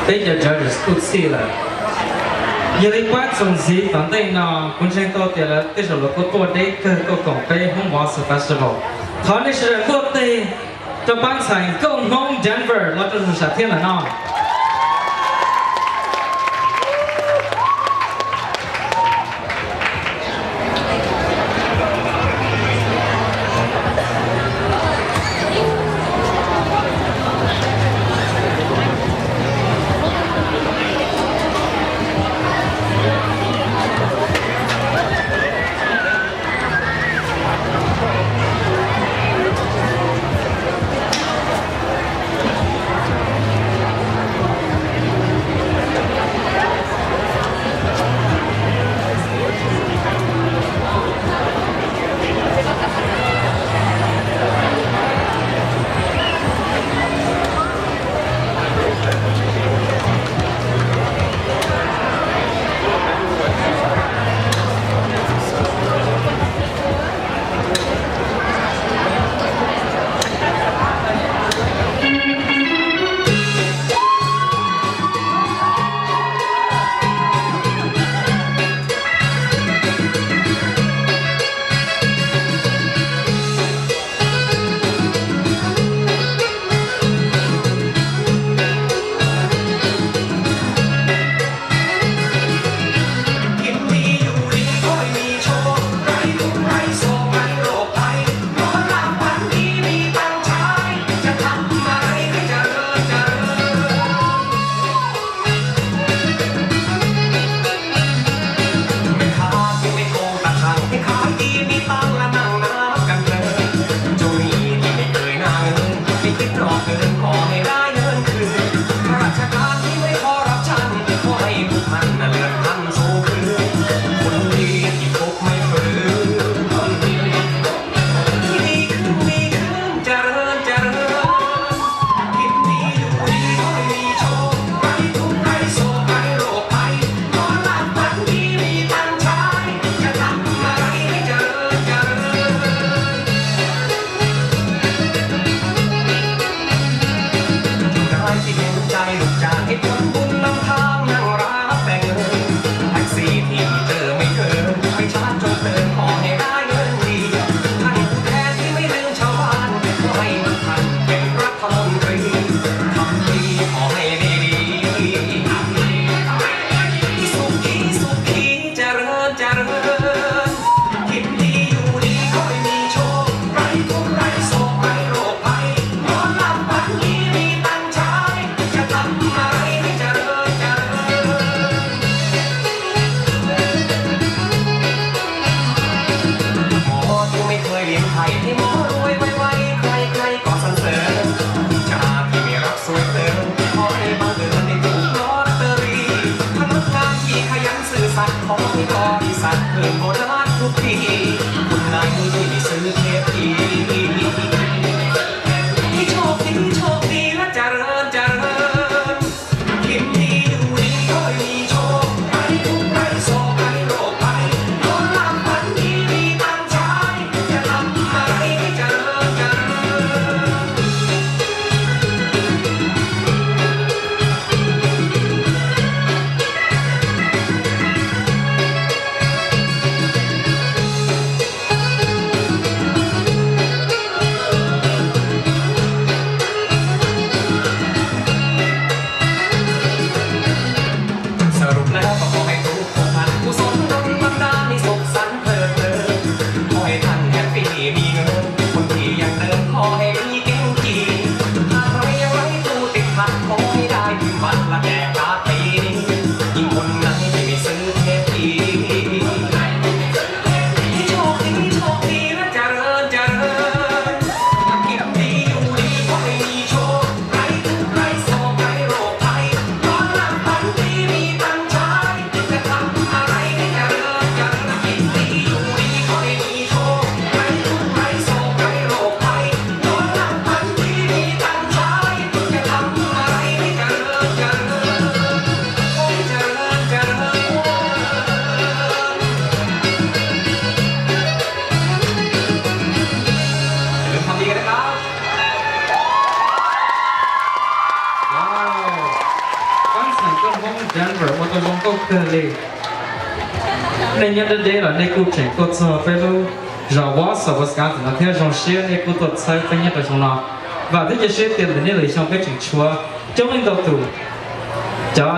Peb cov judges kuj txhij lawm. Yog li pab txuas ntxiv tom ntej no, kuv ntseeg tau tias lawv tej zaum lawv kuj tuaj deb kawg tuaj koom peb Hmoob Mos Festival. Thov nej sawv daws npuaj teg rau pab ntxhais nkauj Hmoob Denver los rau nws sam thiab ntawm no. Hmoob Denver ua tau zoo nkauj kawg li. Nej nyob deb deb los nej kuj tseem tuaj txog peb lub zos Wausau, Wisconsin no thiab. Zoo siab nej kuj tuaj txhawb peb nyob rau xyoo no. Vam thiab cia siab tias ntawm nej lwm xyoo peb tseem tshuav coob leej ntau tus cov